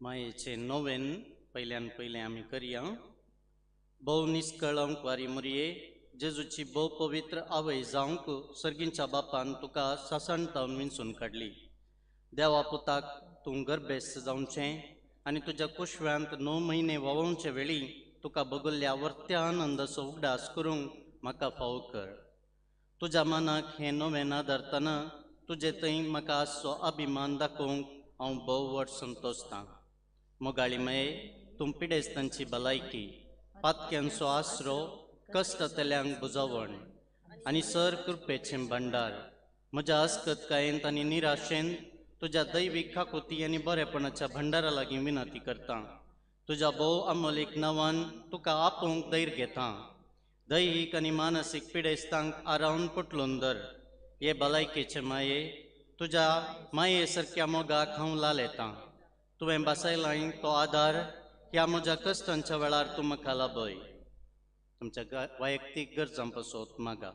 मायेचें नोवेन पयल्यान पयलें आमी करया. भोव निस्कळंक वारी मुरये जेजूची भोव पवित्र आवय जावंक सर्गींच्या बापान तुका सासणतावन विंचून काडली. देवा पुताक तूं गर्भेस्त जावचें आनी तुज्या कुशव्यांत 9 म्हयने व्हांवोवचे वेळी तुका बगल्ल्या वर्त्या आनंदाचो उगडास करूंक म्हाका फावो कर. तुज्या मनाक हें नवें आदारतना तुजे थंय म्हाका आसचो अभिमान दाखोवंक हांव भोव व्हड संतोशतां. मोगाळी मये, तूं पिडेस्तांची भलायकी, पातक्यांचो आसरो, कश्टांतल्यांक बुजवण आनी सर कृपेचें भंडार. म्हज्या अस्कतकायेंत आनी निराशेंत तुज्या दैवीक खाकुती आनी बरेपणाच्या भंडारा लागीं विनंती करता. तुज्या भोव अमोलीक नांवान तुका आपोवंक धैर्य घेता. दैहीक आनी मानसीक पिडेस्तांक आरावन पोटलून धर. हे भलायकेचे माये, तुज्या माये सारक्या मोगाक हांव लालेतां. तुवें बसयलाय तो आदार ह्या म्हज्या कश्टांच्या वेळार तूं म्हाका लाभय. तुमच्या वैयक्तीक गरजां पासत मागा.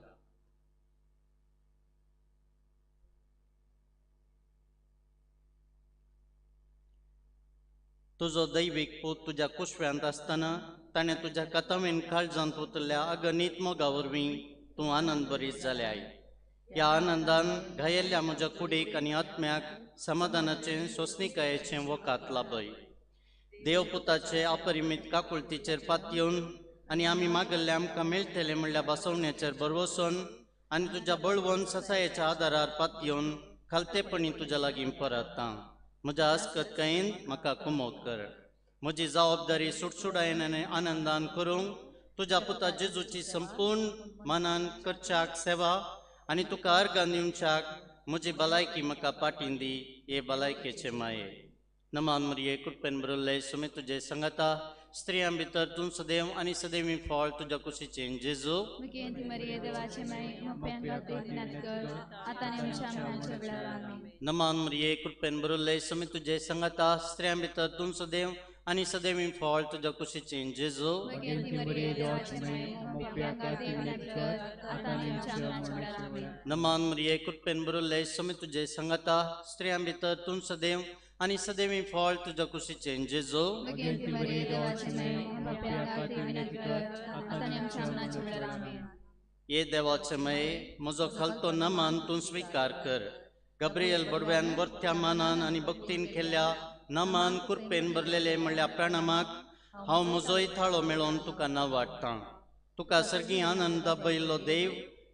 तुजो दैवीक पूत तुज्या कुशव्यांत आसतना ताणें तुज्या कथावेन काळजांत उतरल्या अगणीत मोगा वरवीं तूं आनंद बरीच जाल्याय. ह्या आनंदान घायेल्ल्या म्हज्या कुडीक आनी आत्म्याक समाधानाचें सोंसणिकायेचें वखात लाभय. देवपुताचे अपरिमीत काकुळतीचेर पातयेवन आनी आमी मागल्ले आमकां मेळटलें म्हणल्यार बसवण्याचेर भरवसून आनी तुज्या बळवंत ससायेच्या आदारार पातयेवन खालतेपणी तुज्या लागीं परतता. म्हज्या अस्कतकायेन म्हाका कुमोक कर. म्हजी जबाबदारी सुटसुटायेन आनी आनंदान करूंक तुज्या पुता जेजूची संपूर्ण मनान करच्याक सेवा आनी तुका अर्गां दिवच्याक म्हजी भलायकी म्हाका पाटीन दी. हे भलायकेचे माये, नमान मरिये, कृपेन भरिल्ले सुमे तुजे संगता, स्त्रियां भितर तूं सदैव आनी सदैवी फळ तुज्या कुशीचें जेजू. नमान मरिये, कृपेन भरिल्ले सुमे तुजे संगता, स्त्रियां भितर तूं सदैव आनी सदैवी फळ तुज्या कुशीचें जेजू. नमान मरिये, कृपेन भरिल्ले सुमे तुजे संगता, स्त्रियां भितर तूं सदैव आनी सदैवी फळ तुज्या कुशीचें जेजू. हे देवाचे मये, म्हजो खालतो नमान तूं स्विकार कर. गब्रियल बडव्यान वर्त्या मानान आनी भक्तीन केल्ल्या नमान कृपेन भरलेले म्हणल्या प्राणामाक हांव म्हजोय थाळो मेळोवन तुका नांव वाडटां. तुका सर्गी आनंद दाबयल्लो देव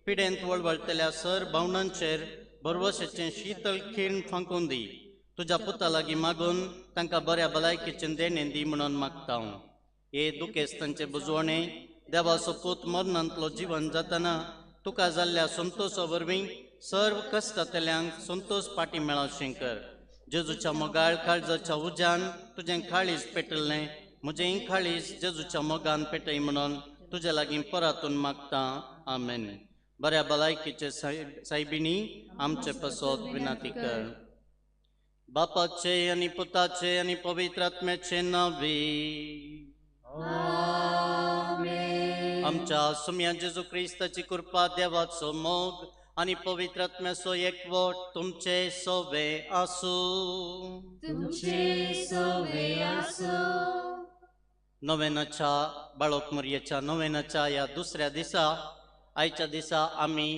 पिडेंत वळवळटल्या सर भावनांचेर भरवशाचें शीतल खीण फांकून दी. तुज्या पुता लागीं मागून तांकां बऱ्या भलायकेचें देणें दी म्हणून मागता हांव. हे दुखेस्तांचे बुजवणे, देवाचो पूत मरणांतलो जिवन जातना तुका जाल्ल्या संतोशा वरवीं सर्व कश्टांतल्यांक संतोश पाटी मेळोवचें कर. जेजूच्या मोगाळ काळजाच्या उज्यान तुजें काळीज पेटलें, म्हजेंय काळीज जेजूच्या मोगान पेटय म्हणून तुज्या लागीं परतून मागता. आमेन. बऱ्या भलायकेचे सायबिणी आमचे पासत विनंती कर. बापाचे आनी पुताचे आनी पवित्र आत्म्याचे नांवे आमच्या सुम्या जेजू क्रिस्ताची कृपा, देवाचो मोग आनी पवित्र आत्म्याचो एकवट तुमचे सोवे आसूं. नोवेनाच्या बाळोक मोरयेच्या नोवेनाच्या ह्या दुसऱ्या दिसा, आयच्या दिसा आमी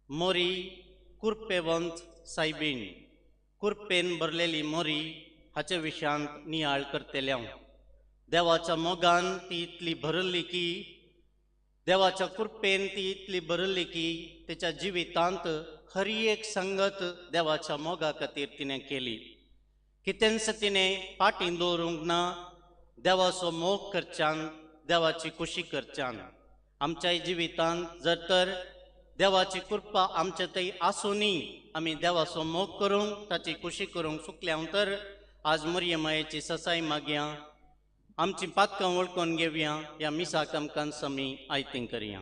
मोरी कुर्पेवंत सायबीण, कुर्पेन भरलेली मोरी हाचे विशयांत नियाळ करतले हांव. देवाच्या मोगान ती इतली भरल्ली की, देवाच्या कृपेन ती इतली भरल्ली की तेच्या जिवितांत हर एक संगत देवाच्या मोगा खातीर तिणें केली. कितेंच तिणें फाटीं दवरूंक ना. देवाचो मोग करच्यान, देवाची खुशी करच्यान आमच्याय जिवितांत जर तर देवाची कृपा आमचे थंय आसूनय आमी देवाचो मोग करूंक, ताची खुशी करूंक चुकल्या तर आज मोरये मायेची ससाय मागया, आमची पातकां वळखून घेवया, ह्या मिसाक आमकां समी आयतीं करया.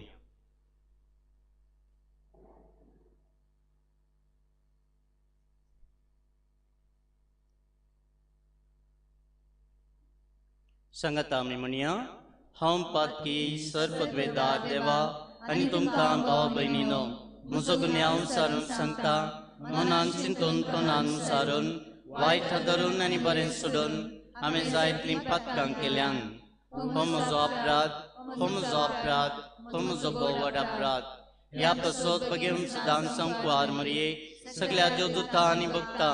सांगता आमी म्हणया, हांव पातकी सर्पद्वेदार देवा आनी तुमकां भाव भयणीनो म्हजो गुन्यांव सारून सांगता, मनान चिंतून तोंडान सारून वायट धरून आनी बरें सोडून हांवें जायतलीं पातकां केल्यान. हो म्हजो अपराध, हो म्हजो अपराध, हो म्हजो भोव व्हड अपराध. ह्या पासत बगेवन सदां संकवार मरये सगळ्या देवदूता आनी भक्ता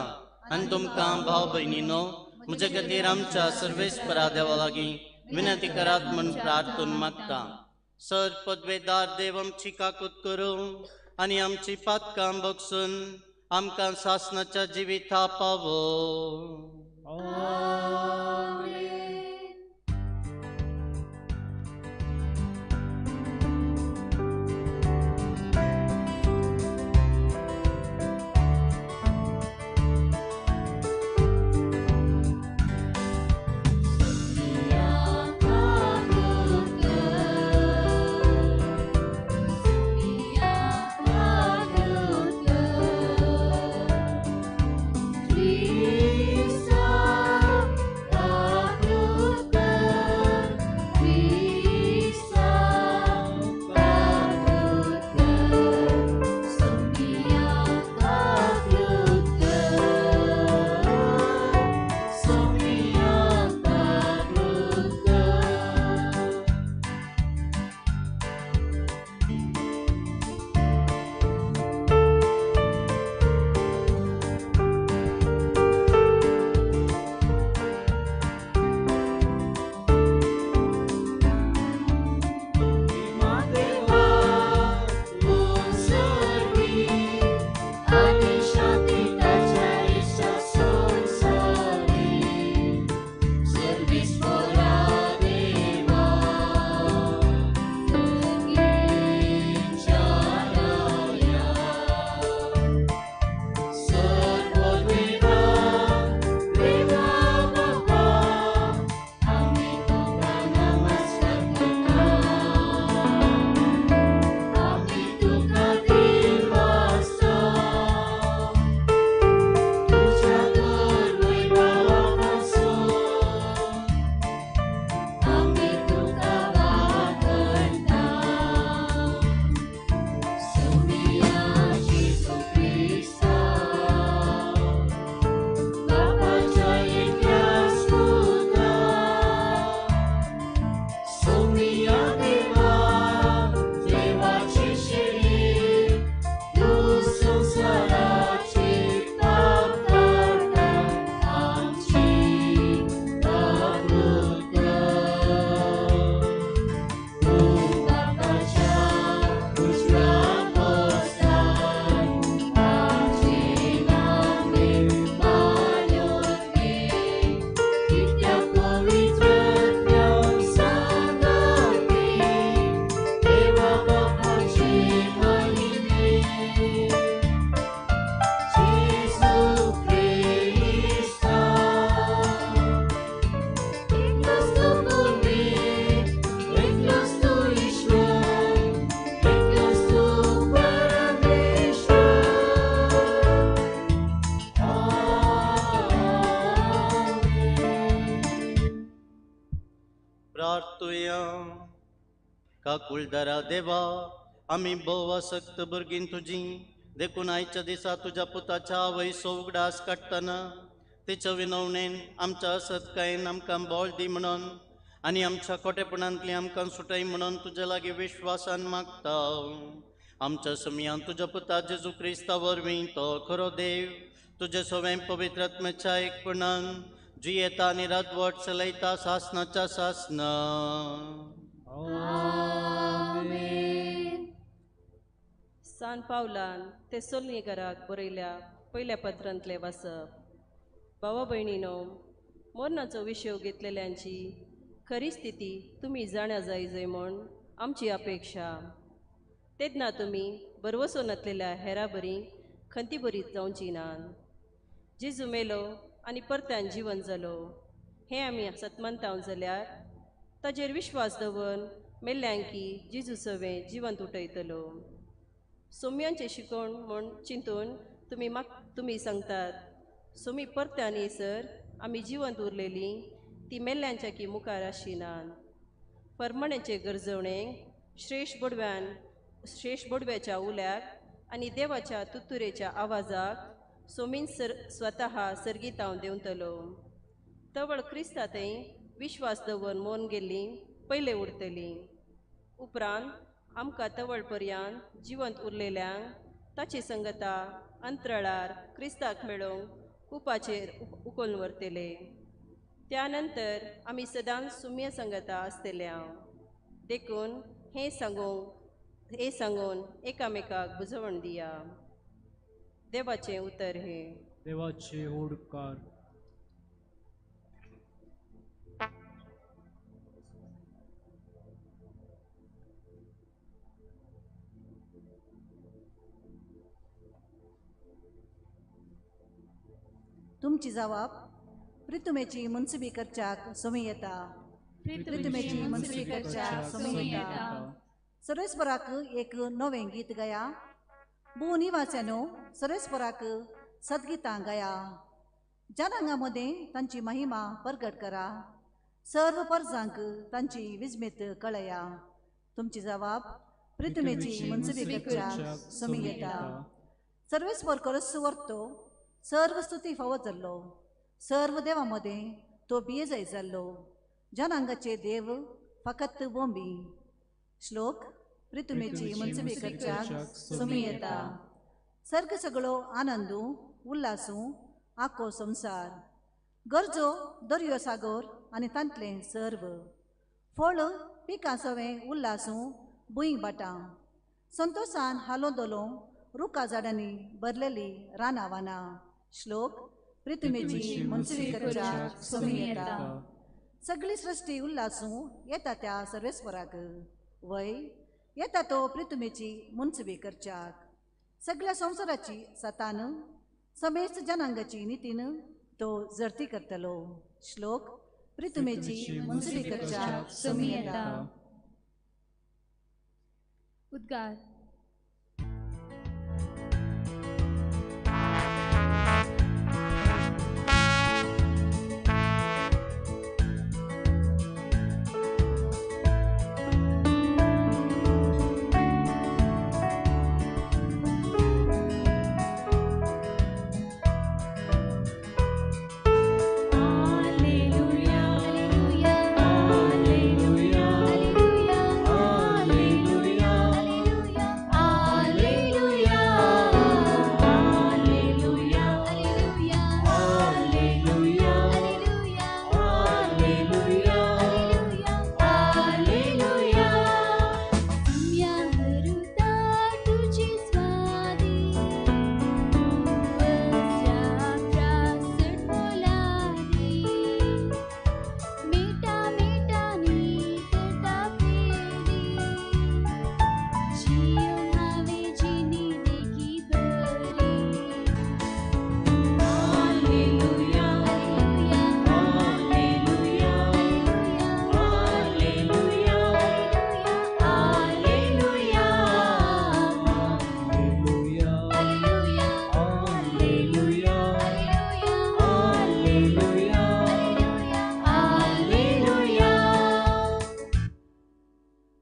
आनी तुमकां भाव भयणीनो म्हजे खातीर आमच्या सर्वेस्परा देवा लागीं विनंती करात म्हूण प्रार्थून मागता. सर पदवेदार देव आमची काकूत करूं आनी आमची पातकां बगसून आमकां सासणाच्या जिविता पावो. काकुळदारा देवा, आमी भोव आसक्त भुरगीं तुजी, देखून आयच्या दिसा तुज्या पुताच्या आवयचो उगडास काडटना तिच्या विनवणेन आमच्या असत्कायेन आमकां बळ दी म्हणून आनी आमच्या खोटेपणांतली आमकां सुटय म्हणून तुज्या लागीं विश्वासान मागता. आमच्या समयान तुज्या पुता जेजू क्रिस्ता वरवीं तो खरो देव तुजे सवें पवित्र आत्म्याच्या एकपणान जियेता आनी रातवट चलयता सासनाच्या सासना. आमेन. सान पावलान तेसोलनिकराक बरयल्या पयल्या पत्रांतलें वाचप. भावा भयणीनो, मरणाचो विशय घेतलेल्यांची खरी स्थिती तुमी जाणा जाय जाय म्हूण आमची अपेक्षा. तेन्ना तुमी भरवसो नासलेल्या हेरा बरी खंती बरी जावची नात. जेजू मेलो आनी परत्यान जिवन जालो हें आमी सतमंताव जाल्यार ताजेर विश्वास दवरून मेल्ल्यांकी जेजू सवें जिवंत उठयतलो. सोम्यांचें शिकवण म्हूण चिंतून तुमी सांगतात, सोमी परत्यान येसर आमी जिवंत उरलेलीं ती मेल्ल्यांच्या की मुखार आशिनात. फर्माण्याचे गरजवणेक श्रेश्ठ बोडव्याच्या उल्याक आनी देवाच्या तुतुरेच्या आवाजाक सोमीन सर स्वतः सर्गीतांव देंवतलो. तवळ क्रिस्ता थंय विश्वास दवर मोन गेल्ली पयले उरतली. उपरांत आमकां तवळ पर्यंत जिवंत उरलेल्यांक ताची संगता अंतराळार क्रिस्ताक मेळोवंक कुपाचेर उखलून व्हरतले. त्या नंतर आमी सदांच सुम्य संगता आसतल्या. देखून हें सांगून एकामेकाक बुजवण दिया. देवाचें उतर हें. देवाचे उपकार. तुमची जवाब प्रितुमेची मुन्सुबी करच्याक सोमी येता. प्रितुमेची मुन्सुबी करच्याक सोमी येता. सर्वेस्पराक एक नवें गीत गाया. भू निवास्यानो सर्वेस्पराक सद्गितां गाया. जनांगा मदें तांची महिमा परगट करा. सर्व परजांक तांची विजमीत कळया. तुमची जवाब प्रितुमेची मुन्सुबी करच्याक सोमी येता. सर्वेस्पर करस वर्तो सर्व स्तुती फावो जाल्लो. सर्व देवा मदें तो बियेजाय जाल्लो. जनांगाचे देव फकत बोंबी. श्लोक प्रितुमेची मुन्सुबी करच्याक सोमी येता. सर्ग सगळो आनंदू उल्लासू आखो संवसार. गरजो दर्यो सागोर आनी तांतलें सर्व. फळ पिकां सवें उल्लासू भूंय बाटां. संतोसान हालो दोलो रुखा झाडांनी भरलेली रानां वानां. श्लोक प्रितुमेची मुन्सुबी करच्याक सोमी येता. सगळी सृश्टी उल्लासूं येता त्या सर्वेस्वराक. वय येता तो प्रितुमेची मुन्सुबी करच्याक. सगळ्या संवसाराची सतान समेस्त जनांगाची नितीन तो जर्ती करतलो. श्लोक प्रितुमेची मुन्सुबी करच्याक सोमी येता. उद्गार.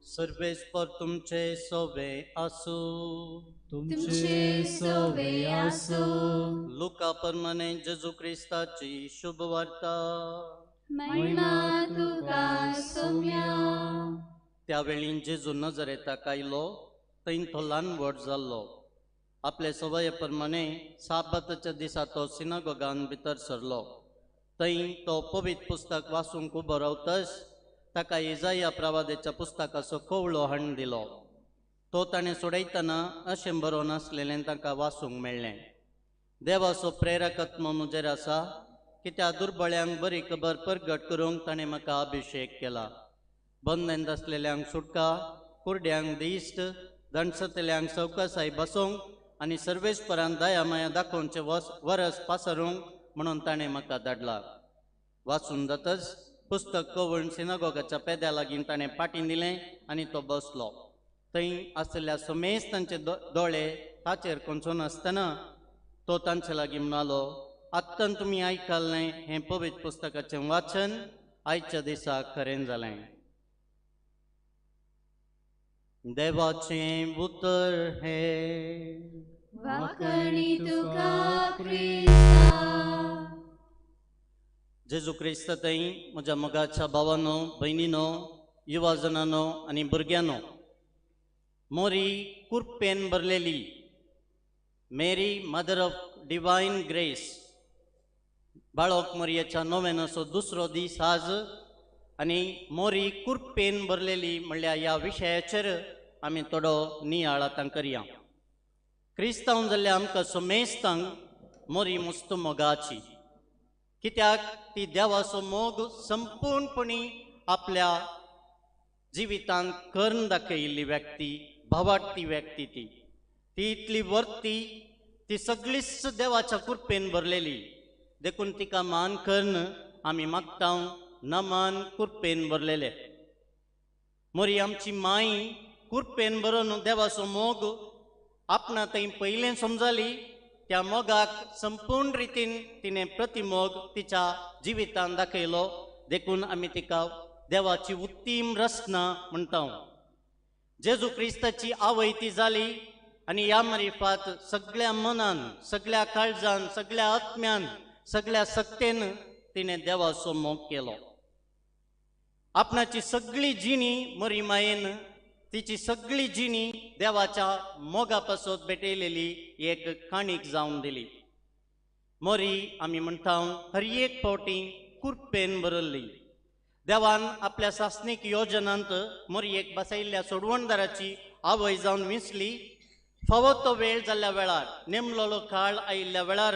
सर्वेस्पर तुमचे सोवे आसू. तुमचे सोवे आसू. लुका प्रमाणे जेजू क्रिस्ताची शुभ वार्ता. महिमा तुका सोम्या. त्यावेळी जेजू नजरेताक आयलो थंय तो ल्हान व्हड जाल्लो. आपले सवये प्रमाणे साबाताच्या दिसा तो सिनागोगान भितर सरलो. थंय तो पवित्र पुस्तक वाचूंक उबो रावतच ताका इजाया प्रवादेच्या पुस्तकाचो कवळो हाडून दिलो. तो ताणें सोडयतना अशें बरोवन आसलेलें तांकां वाचूंक मेळ्ळें. देवाचो प्रेरकत्व म्हजेर आसा की त्या दुर्बळ्यांक बरी खबर परगट करूंक ताणें म्हाका अभिशेक केला. बंदन आसलेल्यांक सुटका, कुरड्यांक दिश्ट, दणसतल्यांक सवकसाय बसोवंक आनी सर्वेस्परान दया माया दाखोवचे वरस पासरूंक म्हणून ताणें म्हाका धाडला. वाचून जातच पुस्तक कवळून सिनागोगाच्या पेद्या लागीं ताणें पाटीं दिलें आनी तो बसलो. थंय आशिल्ल्या समेस्त तांचे दोळे ताचेर कोंचून आसतना तो तांचे लागीं म्हणालो, आत्तां तुमी आयकल्लें हें पवित्र पुस्तकाचें वाचन आयच्या दिसा खरें जालें. देवाचें उतर हें. वाकणी तुका क्रिस्ता. जेजू क्रिस्त थंय म्हज्या मोगाच्या भावानो, भयणीनो, युवा जणांनो आनी भुरग्यांनो, मोरी कुरपेन भरलेली Mary mother of divine grace बाळक मोरयेच्या नोवेनाचो दुसरो दीस आज आनी मोरी कुरपेन भरलेली म्हणल्यार ह्या विशयाचेर आमी थोडो नियाळ आतां करया. क्रिस्तांव जाल्ल्या आमकां समेस्तांक मोरी मुस्त मोगाची, कित्याक ती देवाचो मोग संपूर्णपणी आपल्या जिवितांत करून दाखयिल्ली व्यक्ती, भावार्थी व्यक्ती. ती ती इतली वर्ती, ती सगळीच देवाच्या कृपेन भरलेली, देखून तिका मान करून आमी मागता नमान कृपेन भरलेले. मोरी आमची माय कृपेन भरून देवाचो मोग आपणा थंय पयलें समजाली, त्या मोगाक संपूर्ण रितीन तिणें प्रतिमोग तिच्या जिवितान दाखयलो, देखून आमी तिका देवाची उत्तीम रचना म्हणटा. जेजू क्रिस्ताची आवय ती जाली आनी ह्या मारिफात सगळ्या मनान, सगळ्या काळजान, सगळ्या आत्म्यान, सगळ्या सक्तेन तिणें देवाचो मोग केलो. आपणाची सगळी जिणी मोरी मायेन, तिची सगळी जिणी देवाच्या मोगा पासत भेटयलेली एक काणीक जावन दिली. मोरी आमी म्हणटा हर एक फावटी कुरपेन भरल्ली. देवान आपल्या सासणीक योजनांत मोरयेक बसयल्ल्या सोडवणदाराची आवय जावन विंचली. फावो तो वेळ जाल्ल्या वेळार, नेमलोलो काळ आयिल्ल्या वेळार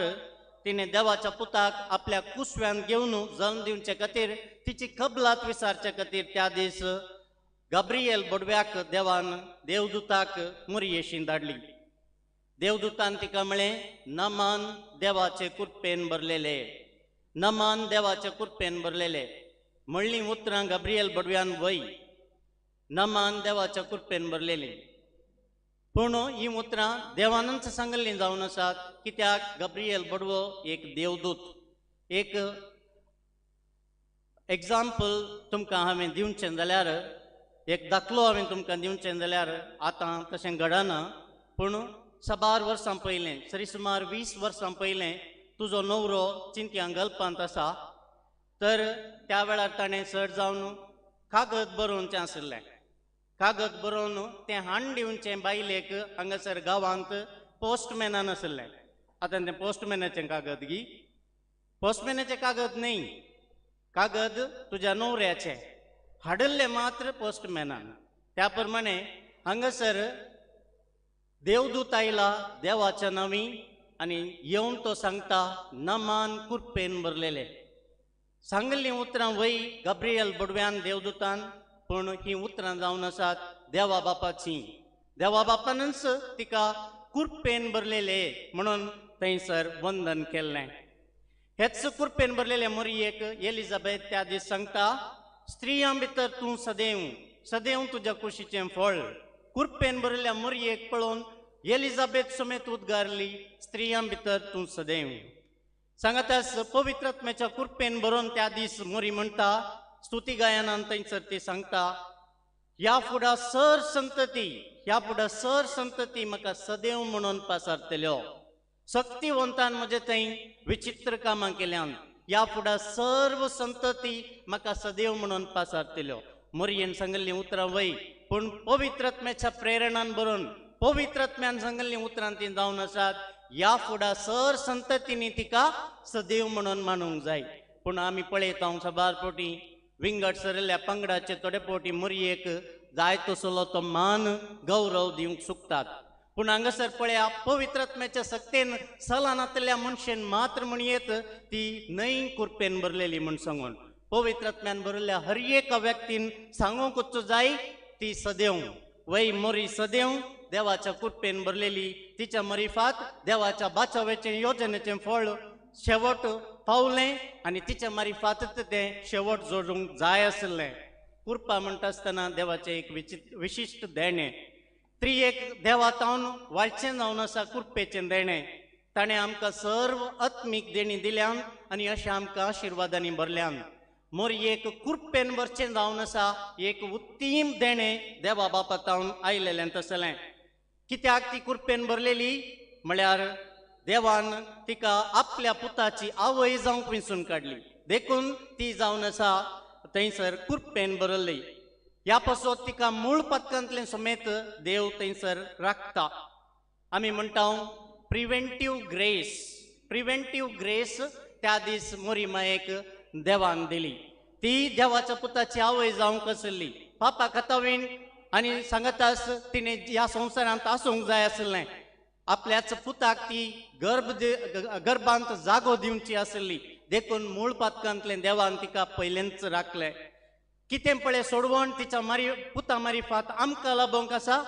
तिणें देवाच्या पुताक आपल्या कुसव्यान घेवन जल्म दिवचे खातीर, तिची कबलात विसारचे खातीर त्या दीस गाब्रियल बोडव्याक देवान देवदूताक मोरयेशी धाडली. देवदूतान तिका म्हळें, नमान देवाचे कुरपेन भरलेले, नमान देवाचे कुरपेन भरलेले म्हणलीं उतरां गाब्रियल बोडव्यान वय, नमान देवाच्या कुरपेन भरलेली. पूण ही उतरां देवानच सांगल्लीं जावन आसात, कित्याक गाब्रियल बोडवो एक देवदूत. एक एग्जाम्पल तुमकां हांवें दिवचें जाल्यार, एक दाखलो हांवें तुमकां दिवचें जाल्यार, आतां तशें घडना, पूण साबार वर्सां पयलें, सरी सुमार 20 वर्सां पयलें तुजो नवरो चिंतयां गल्पांत आसा, तर त्या वेळार ताणें चड जावन कागद बरोवचें आशिल्लें. कागद बरोवन तें हाडून दिवचें बायलेक हांगासर गांवांत पोस्टमॅनान आशिल्लें. आतां तें पोस्टमॅनाचें कागद गी, पोस्टमॅनाचें कागद न्हय, कागद तुज्या नवऱ्याचें हाडिल्लें मात्र पोस्टमॅनान. त्या प्रमाणे हांगासर देवदूत आयला देवाच्या नांवी आनी येवन तो सांगता नमान कुरपेन भरलेले. सांगल्लीं उतरां वय गाब्रियल बोडव्यान देवदूतान, पूण हीं उतरां जावन आसात देवा बापाची. देवा बापानच तिका कुरपेन भरलेले म्हणून थंयसर वंदन केल्लें. हेच कुरपेन भरलेले मोरयेक एलिजाबेथ त्या दीस सांगता, स्त्रियां भितर तूं सदैव, सदैव तुज्या कुशीचें फळ. कुरपेन भरिल्ल्या मोरयेक पळोवन एलिजाबेथ समेत उद्गारली, स्त्रियां भितर तूं सदैव. सांगातास पवित्र आत्म्याच्या कुरपेन भरून त्या दीस मोरी म्हणटा, स्तुती गायनान थंयसर ती सांगता, ह्या फुडा सर संतती, ह्या फुडा सर संतती म्हाका सदैव म्हणून पासारतल्यो. शक्तिवंतान म्हजे थंय विचित्र कामां केल्यान, ह्या फुडा सर्व संतती म्हाका सदैव म्हणून पासारतल्यो. मोरयेन सांगिल्लीं उतरां वय, पूण पवित्र आत्म्याच्या प्रेरणान भरून पवित्र आत्म्यान सांगिल्लीं उतरां तीं जावन आसात, ह्या फुडा सर संततींनी तिका सदैव म्हणून मानूंक जाय. पूण आमी पळयता साबार फावटी विंगड सरिल्ल्या पंगडाचे थोडे फावटी मोरयेक जाय तसलो तो मान गौरव दिवंक चुकतात. पूण हांगासर पळया पवित्र आत्म्याच्या सक्तेन सलानांतल्या मनशेन मात्र म्हणयेत ती न्हय कुरपेन भरलेली म्हूण सांगून. पवित्र आत्म्यान भरिल्ल्या हर एका व्यक्तीन सांगूंकच जाय ती सदैव वय मोरी सदैव देवाच्या कुरपेन भरलेली. तिच्या मरिफात देवाच्या बाचावेचें योजनेचें फळ शेवट पावलें आनी तिच्या मारिफातच तें शेवट जोडूंक जाय आशिल्लें. कुरपा म्हणटा आसतना देवाचें एक विशिश्ट देणें, त्री एक देवा तावन वाळचें जावन आसा कुरपेचें देणें. ताणें आमकां सर्व आत्मीक देणी दिल्यान आनी अशें आमकां आशिर्वादांनी भरल्यान. मोरयेक कुरपेन भरचें जावन आसा एक उत्तीम देणें देवा बापा तावन आयलेलें तसलें. कित्याक ती कुरपेन भरलेली? म्हळ्यार देवान तिका आपल्या पुताची आवय जावंक विंचून काडली, देखून ती जावन आसा थंयसर कुरपेन भरली. ह्या पासत तिका मूळ पातकांतलें समेत देव थंयसर राखता. आमी म्हणटा प्रिवेंटीव ग्रेस. प्रिवेंटीव ग्रेस त्या दीस मोरी मायेक देवान दिली. ती देवाच्या पुताची आवय जावंक आसली. पापा खातावीन आनी सांगतास तिणें ह्या संवसारांत आसूंक जाय आसलें. आपल्याच पुताक ती गर्भांत जागो दिवची आसली, देखून मूळ पातकांतलें देवान तिका पयलेंच राखलें. कितें पळय सोडवण तिच्या मारी पुता मारिफात आमकां लाबोवंक आसा,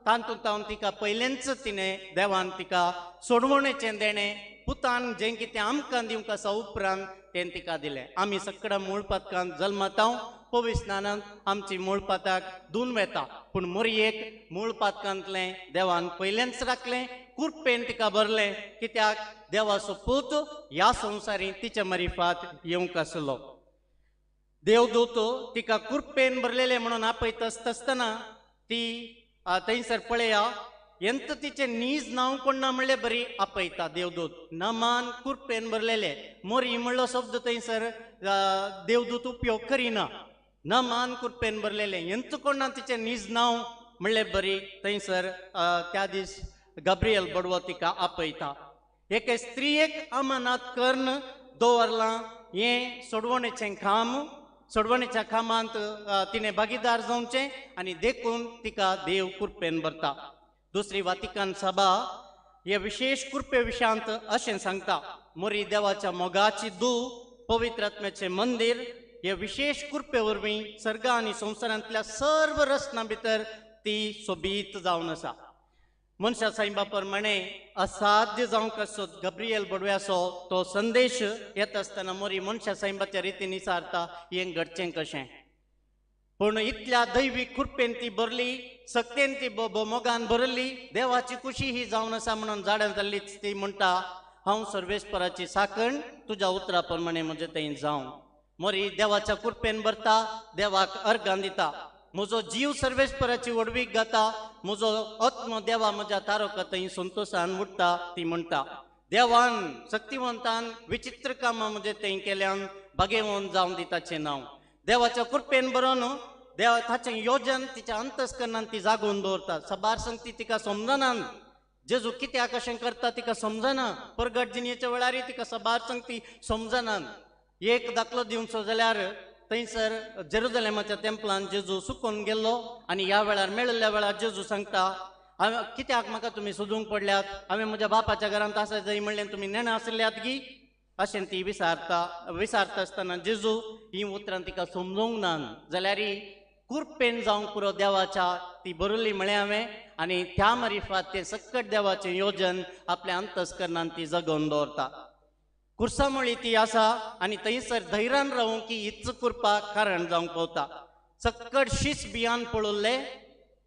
तातूंत हांव तिका पयलेंच तिणें देवान तिका सोडवणेचें देणें पुतान जें कितें आमकां दिवंक आसा उपरांत तें तिका दिलें. आमी सगळ्या मूळ पातकांत जल्मतांव, पवित्र स्नानांत आमची मूळ पाताक धुवन वेता, पूण मोरयेक मूळ पातकांतलें देवान पयलेंच राखलें, कुरपेन तिका भरलें. कित्याक देवाचो पूत ह्या संवसारी तिच्या मारिफात येवंक आसलो. देवदूत तिका कुरपेन भरलेलें म्हणून आपयत आसतना ती थंयसर पळया एंत तिचें नीज नांव कोण ना म्हणलें बरी आपयता देवदूत. नमान कुरपेन भरलेले मोरी म्हणलो शब्द थंयसर देवदूत उपयोग करिना. नमान कुरपेन भरलेले एंत कोण ना तिचें नीज नांव म्हणलें बरी थंयसर त्या दीस गब्रियल बडवो तिका आपयता. एके स्त्रियेक अमानात करून दवरलां हें सोडवणेचें काम, सोडवणेच्या कामांत तिणें भागीदार जावचें आनी देखून तिका देव कुरपेन भरता. दुसरी वातिकान सभा हे विशेष कुरपे विशयांत अशें सांगता, मोरी देवाच्या मोगाची दू पवित्र आत्म्याचें मंदीर हे विशेष कुरपे वरवीं सर्ग आनी संवसारांतल्या सर्व रचना भितर ती सोबीत जावन आसा. मनशा सायबा प्रमाणे असाध्य जावंक आसो गब्रियल बडव्याचो तो संदेश येता आसतना मोरी मनशा सायबाच्या रितीन विचारता हें घडचें कशें, पूण इतल्या दैवीक कुरपेन ती भरली, सक्तेन ती मोगान भरली, देवाची खुशी ही जावन आसा म्हणून झाडां जाल्लीच ती म्हणटा हांव सर्वेस्पराची साकण तुज्या उतरा प्रमाणे म्हजें थंय जावं. मोरी देवाच्या कुरपेन भरता, देवाक अर्गान दिता, म्हजो जीव सर्वेस्पराची व्हडवीक गाता, म्हजो आत्मो देवा म्हज्या तारका थंय संतोशान उठता. ती म्हणटा देवान शक्तिवंतान विचित्र कामां म्हजें थंय केल्यान भागेवन जावन दिताचें नांव. देवाच्या कुरपेन बरोवन देवा ताचें योजन तिच्या अंतस्करणान ती जागोवन दवरता. सबार संगती तिका समजना, जेजू कित्याक अशें करता तिका समजना, परगट जिणेच्या वेळारय तिका सबार संगती समजना. एक दाखलो दिवचो जाल्यार थंयसर जेरुजलेमाच्या तेंपलान जेजू सुकोवन गेल्लो आनी ह्या वेळार मेळिल्ल्या वेळार जेजू सांगता हांवें कित्याक म्हाका तुमी सोदूंक पडल्यात, हांवें म्हज्या बापाच्या घरांत आसा जाय म्हणलें तुमी नेणा आसल्यात गी अशें ती विचारता. विचारता आसतना जेजू ही उतरां तिका समजूंक ना जाल्यार कुरपेन जावंक पुरो देवाच्या ती बरयली म्हळें हांवें आनी त्या मारिफात तें सक्कट देवाचें योजन आपल्या अंतस्करणान ती जगोवन दवरता. कुर्सामळी ती आसा आनी थंयसर धैर्यान रावूंक की हीच कुरपा कारण जावंक पावता. सक्कट शीस बियान पळयल्ले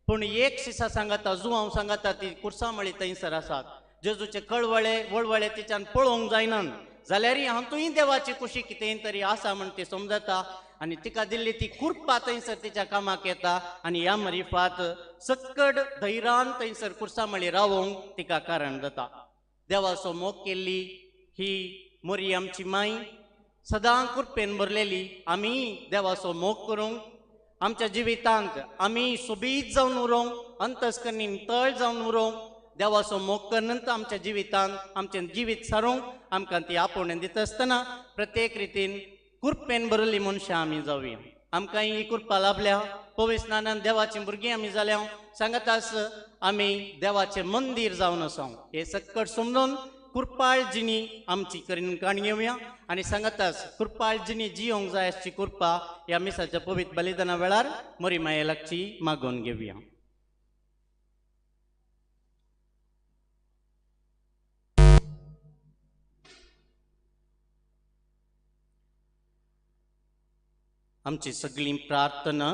पूण एक शिसा सांगाता जुवांव सांगाता ती कुर्सामळी थंयसर आसात. जेजूचे कळवळे वळवळे तिच्यान पळोवंक जायना जाल्यारय हातूंय देवाची खुशी कितें तरी आसा म्हण ती समजता आनी तिका दिल्ली ती कुरपा थंयसर तिच्या कामाक येता आनी ह्या मरिफात सक्कड धैर्यान थंयसर कुर्सामळी रावोंक तिका कारण जाता. देवाचो मोग केल्ली ही मोरी आमची माय सदां कुरपेन भरलेली. आमी देवाचो मोग करूंक आमच्या जिवितांत आमी सोबीत जावन उरोंक, अंतस्करणीन तळ जावन उरोंक, देवाचो मोग करून आमच्या जिवितांत आमचें जिवीत सारूंक आमकां ती आपोवणें दिता आसतना प्रत्येक रितीन कुरपेन भरलेली मनशां आमी जावया. आमकां ही कुरपा लाभल्या, पवित्र स्नानान देवाचीं भुरगीं आमी जाल्या, सांगतास आमी देवाचें मंदीर जावन आसा. हें सक्कट समजून कुरपाळ जिणी आमची करीन काण घेवया आनी सांगतास कुरपाळ जिणी जियोंक जाय आसची कुरपा ह्या मिसाच्या पवित्र बलिदाना वेळार मोरी माये लागची मागोवन घेवया. आमची सगळी प्रार्थना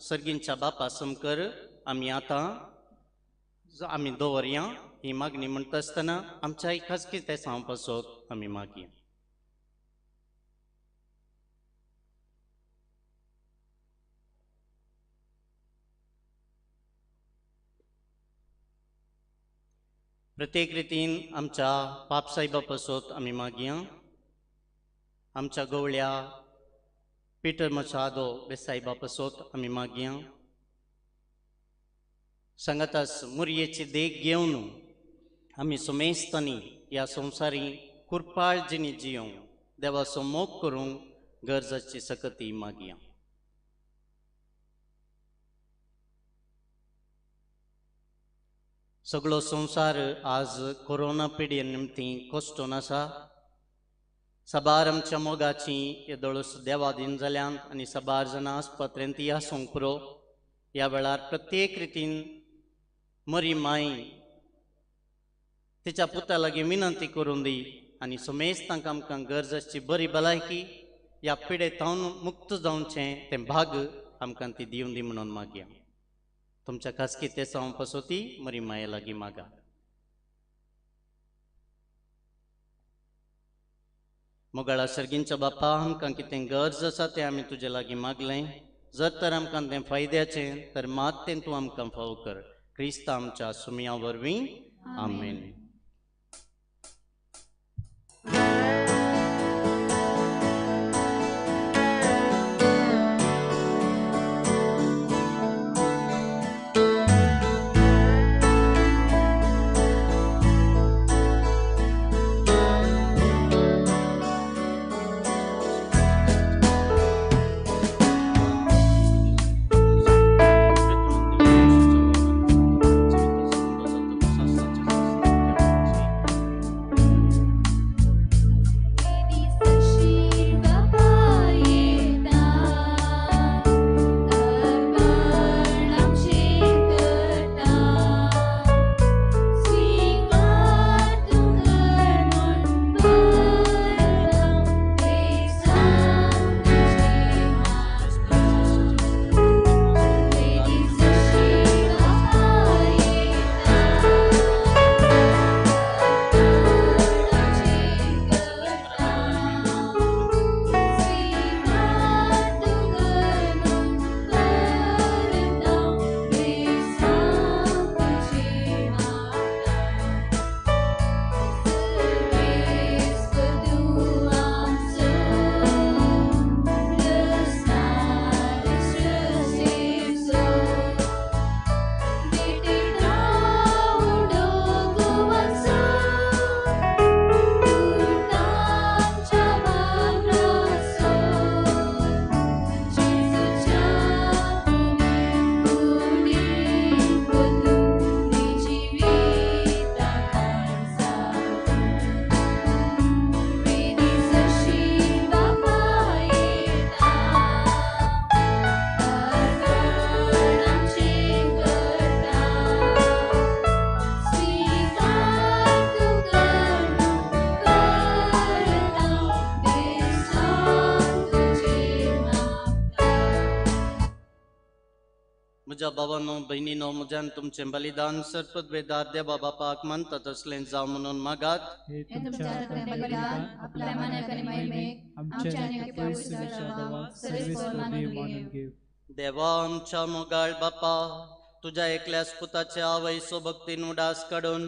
सर्गींच्या बापा समकर आमी आतां आमी दवरया. ही मागणी म्हणटा आसतना आमच्या खाजगी तेसांव पासत आमी मागया. प्रत्येक रितीन आमच्या पापसाहेबा पासत आमी मागया। आमच्या गवळ्या पिटर मचादो बेसाहेबा पासत आमी मागया। सांगातास मुरयेची देख घेवन आमी सुमेस्तांनी ह्या संवसारी कुरपाळ जिणी जियोंक देवाचो मोग करूंक गरजाची सकती मागया। सगळो संवसार आज कोरोना पिडये निमती कश्टोन आसा। साबार आमच्या मोगाची येदोळस देवाधीन जाल्यान आनी साबार जाणां आस्पत्रेंत आसूंक पुरो। ह्या वेळार प्रत्येक रितीन मरी माय तिच्या पुता लागीं विनंती करून दी आनी समेस्तांक आमकां गरज आसची बरी भलायकी ह्या पिडेतावन मुक्त जावचें तें भाग आमकां ती दिवन दी म्हणून मागया। तुमच्या खासगी तेसांव पासोती मरी माये लागीं मागा। मोगाळा सर्गींच्या बापा, आमकां कितें गरज आसा तें आमी तुजे लागीं मागलें, जर तर आमकां तें फायद्याचें तर मात तें तूं आमकां फावो कर। क्रिस्ता आमच्या सुमया वरवीं आमेन। म्हज्या बाबानो भयणीनो म्हज्यान तुमचें बलिदान सरपदवेदार देवा बापाक मानता तसलें जावं म्हणून मागात। देवा आमच्या मोगाळ बापा, तुज्या एकल्याच पुताच्या आवयचो भक्तीन उडास काडून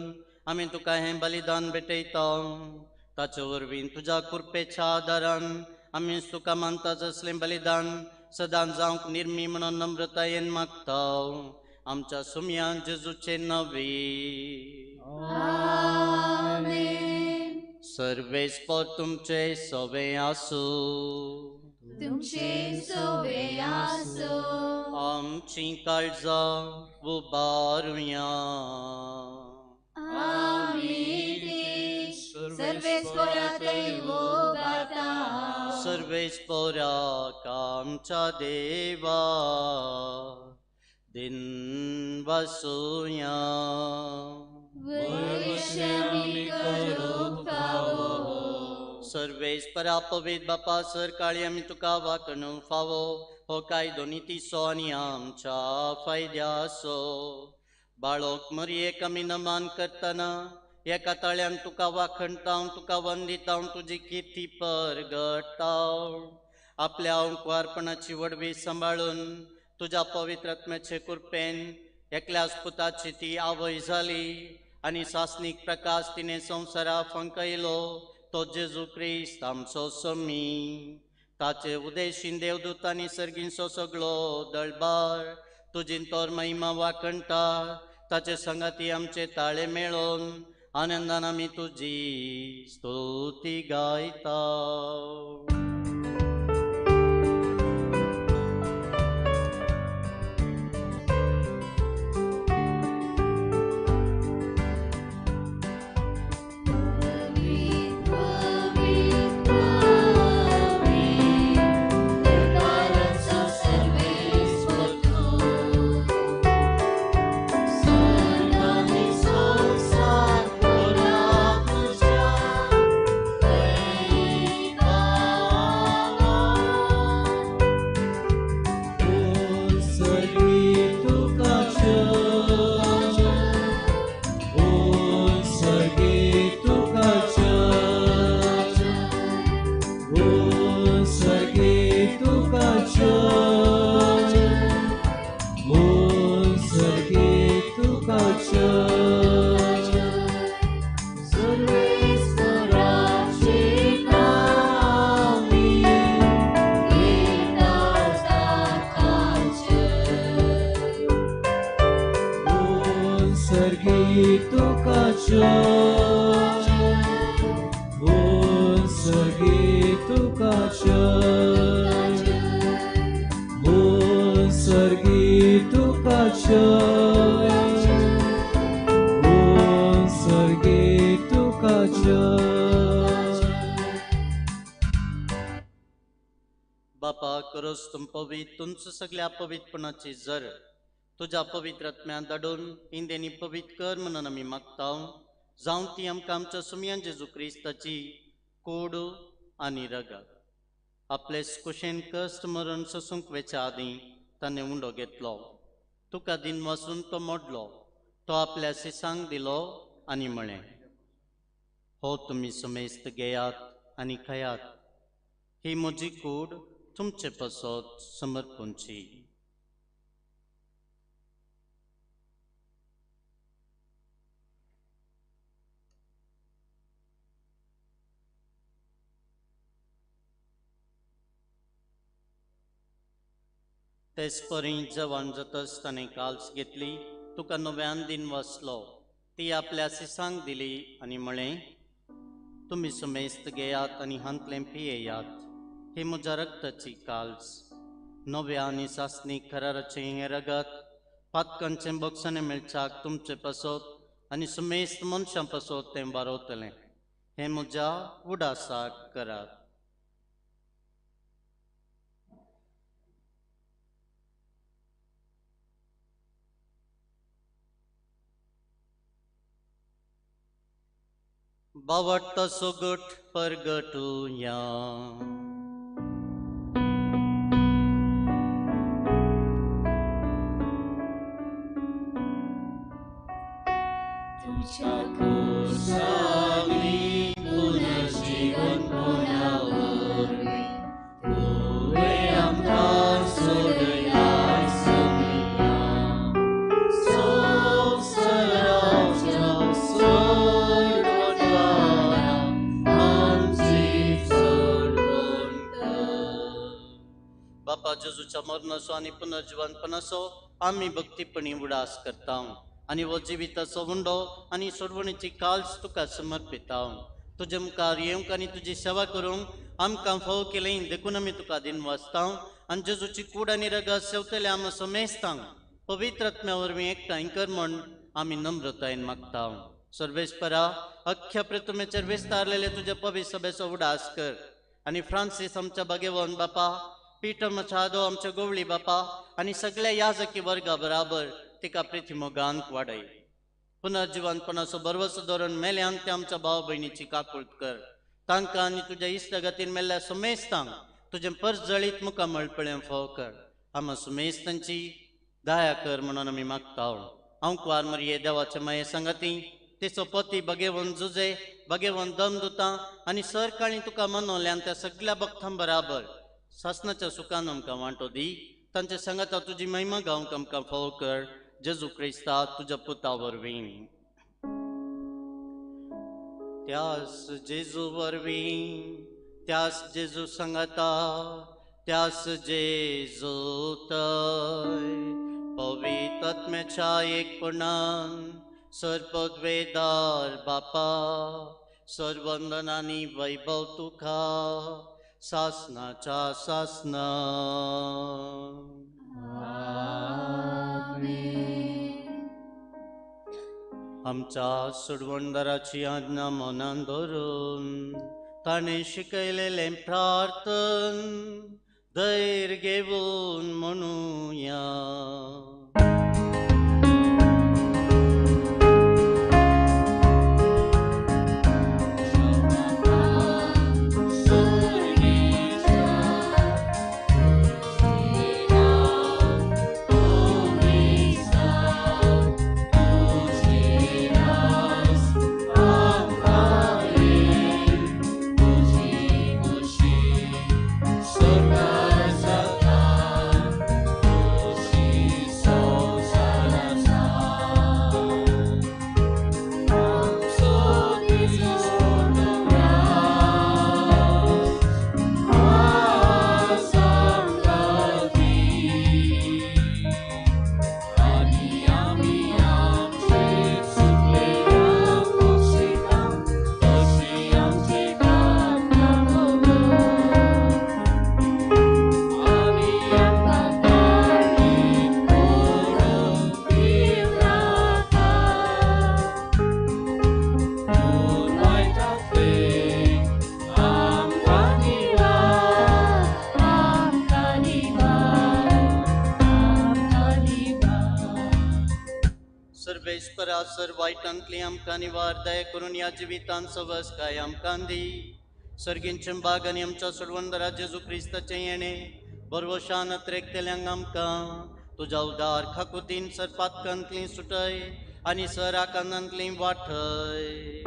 आमी तुका हें बलिदान भेटयता। ताचे वरवीं तुज्या कृपेच्या आदारान आमी तुका मानता तसलें बलिदान सदां जावंक निर्मी म्हणून नम्रतायेन मागता। आमच्या सुमयान जेजूचे नवी सर्वेस्पर तुमचे सवे आसूं। तुमचे सवे आसूं। आमची काळजां उबारुया। सर्वेस्पराक आमच्या देवा दिन वसुया। सर्वेस्परा पवित्र बापा सरकाळी आमी तुका वाकणूंक फावो हो कायदो नितीचो आनी आमच्या फायद्याचो। बाळोक मरयेक आमी नमान करतना एका ताळ्यान तुका वाखणता, तुका वंदिता, तुजी किर्ती परगटा। आपल्या अंकवारपणाची वडवी सांबाळून तुज्या पवित्र आत्म्याचे कृपेन एकल्याच पुताची ती आवय जाली आनी सासणीक प्रकाश तिणें संवसारा फंकयलो तो जेजू क्रिस्त आमचो समी। ताचे उदेशीन देवदूतांनी सर्गींचो सगळो दळबार तुजीन तोर महिमा वाखणटा। ताचे संगाती आमचे ताळे मेळोन आनंदान आमी तुजी स्तुती गायता। बापा करोस तुम पवित्र तुमचं सगळ्या पवित्रपणाची जर तुज्या पवित्र आत्म्यान धाडून इंदेनी पवित्र कर म्हणून आमी मागता। जावं ती आमकां आमच्या सुमयान जेजू क्रिस्ताची कोड आनी रगत। आपले कुशेन कश्ट मरण सोसूंक वेच्या आदीं ताणें उंडो घेतलो, तुका दिन वासून तो मोडलो, तो आपल्या सिसांक दिलो आनी म्हळें, हो तुमी सुमेस्त घेयात आनी खायात, ही म्हजी कूड तुमचे पासत समर्पूंची। तेच परी जवान जातच ताणें काल्स घेतली, तुका नव्यान दिन वाचलो, ती आपल्या सिसांक दिली आनी म्हळें, तुमी सुमेस्त घेयात आनी हांतलें पियेयात, ही म्हज्या रक्ताची काल्स, नव्या आनी सासणीक कराराचें हें रगत पातकांचें बक्षाणें मेळच्याक तुमचे पासत आनी सुमेस्त मनशां पासत तें बारवतलें। हें म्हज्या उडासाक करात। बावट्टो सोगट परगटुया। तुझ्या कुसांनी पुनर्जीवनपणा वरवीं तुवें आमकां सोडयलाय सोमिया। संवसाराच्या सोडवणदारा आमची सोडवण कर। बापा जेजूच्या मरणाचो आनी पुनर्जीवनपणाचो आमी भक्तीपणी उडास करता आनी हो जिविताचो उंडो आनी सोडवणीची काल्स तुका समर्पिता। तुजे मुखार येवंक आनी तुजी सेवा करूंक आमकां फावो केलें देखून आमी तुका दिन वाचता आनी जेजूची कूड आनी रगत सेवतले आमी समेस्तांक पवित्र आत्म्या वरवीं एकठांय कर म्हण आमी नम्रतायेन मागता। सर्वेस्परा अख्ख्या प्रतिमेचेर विस्तारलेले तुज्या पवित्र सभेचो उडास कर आनी फ्रांसीस आमच्या बागेवन बापा, पीटर मछादो आमच्या गोवळी बापा आनी सगळ्या याजकी वर्गा बराबर तिका प्रिती मोगान वाडय। पुनर्जीवनपणाचो बरवसो धरून मेल्यान ते आमच्या भाव भयणीची काकूळट कर। तांकां आनी तुज्या इश्टागतीन मेल्ल्या सुमेस्तांक तुजें परजळीत मुखामळ पळें फाव कर। आमा सुमेस्तांची दया कर म्हणून आमी मागता। हांव कुवार मरिये देवाचे माये सांगाती तिचो पती बगेवन जुजे बगेवन दम दुता आनी सरकाळी तुका मनोल्यान त्या सगळ्या भक्तां बराबर सासनाच्या सुखान आमकां वांटो दी। तांचे सांगाता तुजी महिमा गावंक आमकां फावो कर। जेजू क्रिस्ता तुज्या पुता वरवीं। त्यास जेजू वरवीं, त्यास जेजू सांगाता, त्यास जेजू तय पवित्र आत्म्याच्या एकपणान सर्वपदवेदार बापा सर्वंदनानी वैभव तुका सासनाच्या सासना. आमच्या सोडवणदाराची आज्ञा मनान धरून ताणें शिकयलेलें प्रार्थन धैर्य घेवन म्हणुया. सर वायटांतली आमकां निवार दया करून ह्या जिवितान सवस काय आमकां दी. सर्गींचे बाग आनी आमच्या सोडवणदारा जेजू क्रिस्ताचें येणें बरवशान अत्रेकतल्यांक आमकां तुज्या उदार खाकुतीन सर पातकांतली सुटय आनी सर आकांतांतली वाटय.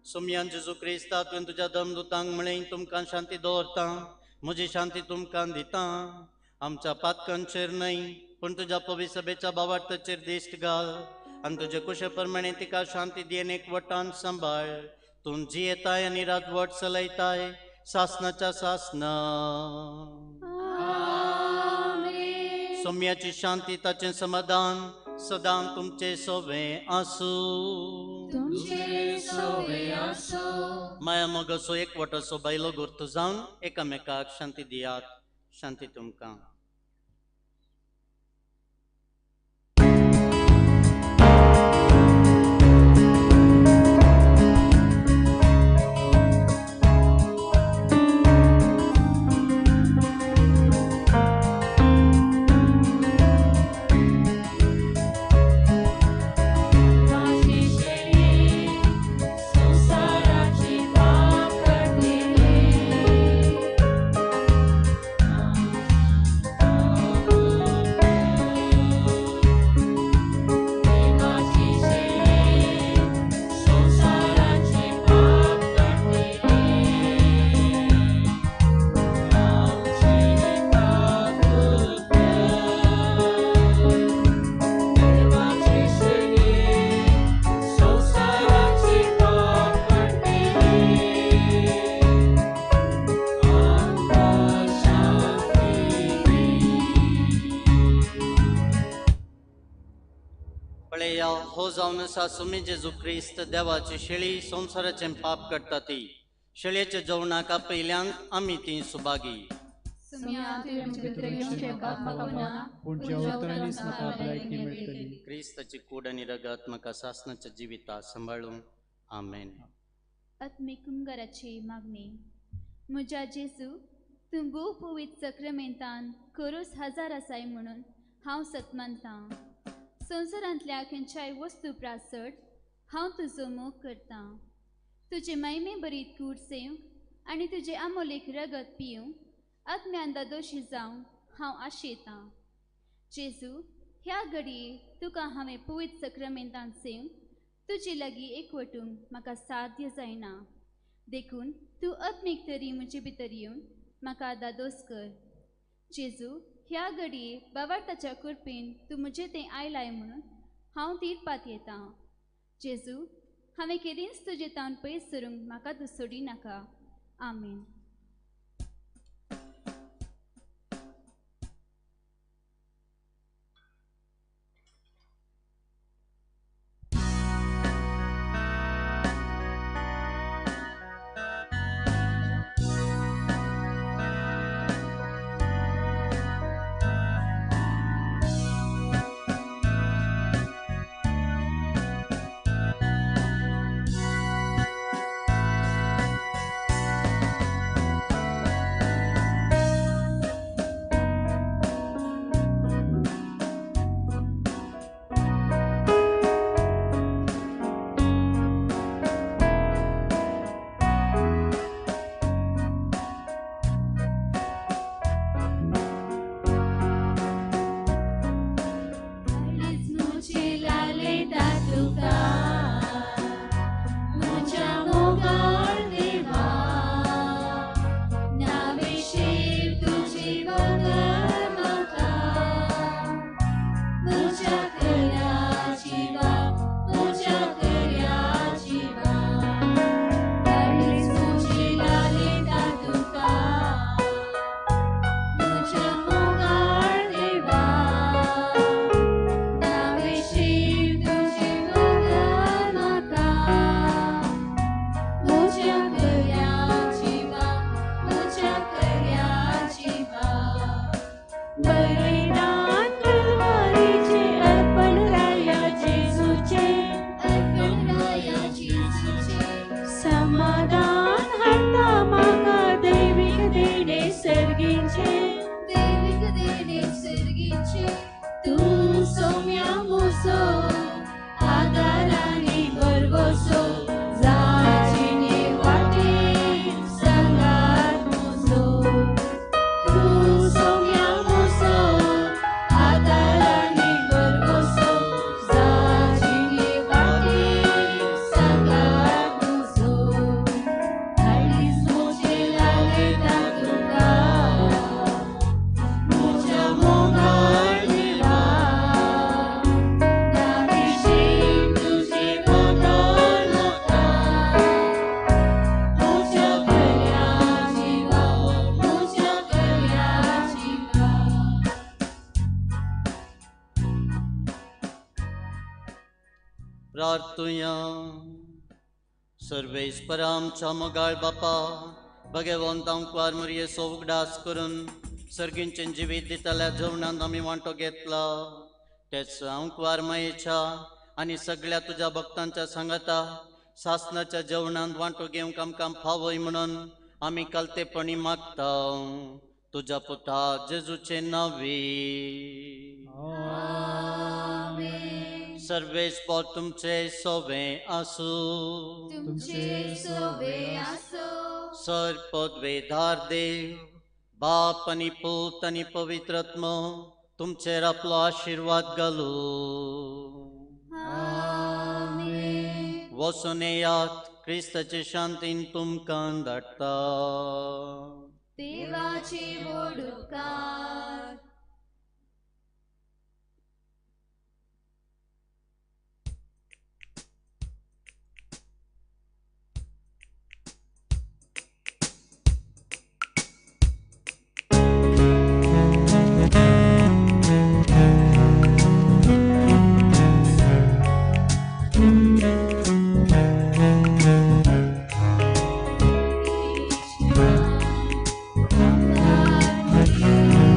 सोमयान जेजू क्रिस्ता तुवें तुज्या दमदुतांक म्हळें तुमकां शांती दवरता, म्हजी शांती तुमकां दिता. आमच्या पातकांचेर न्हय पूण तुज्या पवित्र सभेच्या भावार्थाचेर दिश्ट घाल आनी तुजे कुशे प्रमाणे तिका शांती दी आनी एकवटान सांबाळ. तूं जियेताय आनी राजवट चलयताय सासनाच्या सासना. सोम्याची शांती ताचें समाधान सदां तुमचे सोवे आसूं. माया मोगाचो एकवटाचो बायलो गुर्त जावन एकामेकाक शांती दियात. शांती तुमकां. हो जावन आसा सुमी जेजू क्रिस्त देवाची शेळी संवसाराचें पाप काडटा ती शेळयेच्या जेवणाक आपयल्यान आमी ती सुभागी. क्रिस्ताची कूड आनी रगत म्हाका सासनाच्या जिविता सांबाळूं. आमेन. आत्मीक उमगाराची मागणी. म्हज्या जेजू, तूं भोव पवित्र सक्रामेंतान खरोच हजार आसाय म्हणून हांव सत मानतां. संवसारांतल्या खंयच्याय वस्तू प्रासट हांव तुजो मोग करतां. तुजे मायमे बरीत कूड सेवंक आनी तुजे आमोलेक रगत पिवंक आत्म्यान दादोशी जावंक हांव आशेतां. जेजू, ह्या घडये तुका हांवें पवित्र सक्रामेंतान सेवंक तुजे लागीं एकवटूंक म्हाका साध्य जायना. देखून तूं आत्मीक तरी म्हजे भितर येवन म्हाका दादोस कर. जेजू, ह्या घडये बाबार्थाच्या कृपेन तूं म्हजे तें आयलाय म्हणून हांव तीरपात येता. जेजू, हांवें केदींच तुजे तावन पयस सरूंक म्हाका तूं सोडी नाका. आमेन. प्रार्थुया. सर्वेस्परा आमच्या मोगाळ बापा, भगवंत आमकां मुरयेचो उगडास करून सर्गींचें जिवीत दितल्या जेवणांत आमी वांटो घेतला, तेच आंकवार मायेच्या आनी सगळ्या तुज्या भक्तांच्या सांगाता सासनाच्या जेवणांत वांटो घेवंक आमकां फावय म्हणून आमी कालतेपणी मागता, तुज्या पुता जेजूचे नांवी. सर्वेस्पर तुमचे सोवे आसूं. तुमचे सोवे आसूं. सर पदवेधार देव बाप आनी पूत आनी पवित्र आत्मो तुमचेर आपलो आशिर्वाद घालूं. वचून येयात, क्रिस्ताचे शांतीन तुमकां धाडटा. देवाची व्हड उपकार. Thank you.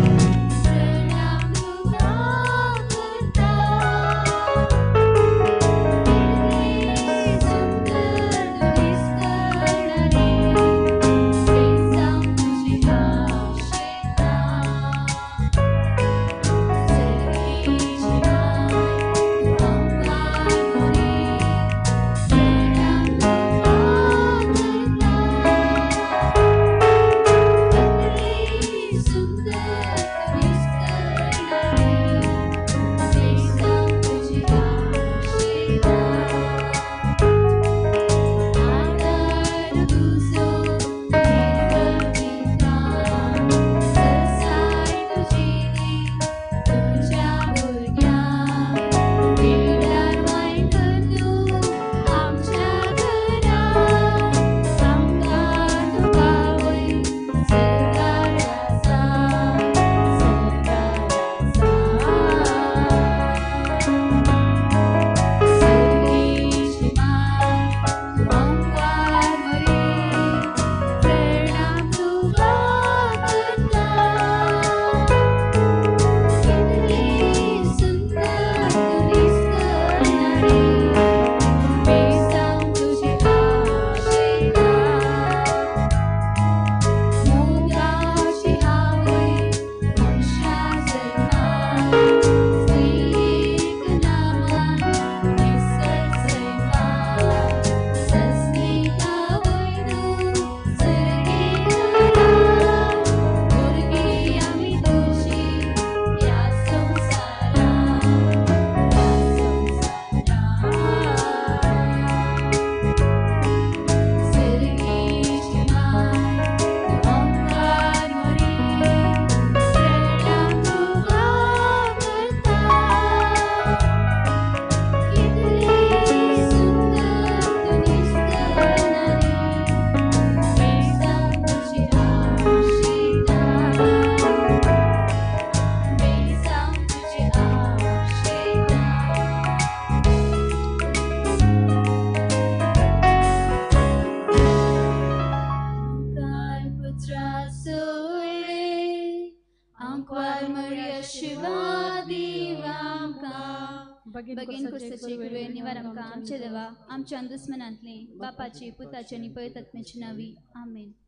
आंकवार मरिया आशीर्वाद आमकां. बगीन कुर्साची कृपे निवार आमकां आमचे देवा, आमच्या दुस्मनांतली, बापाची, पुताची आनी पवित्र आत्म्याची नांवी. आमेन.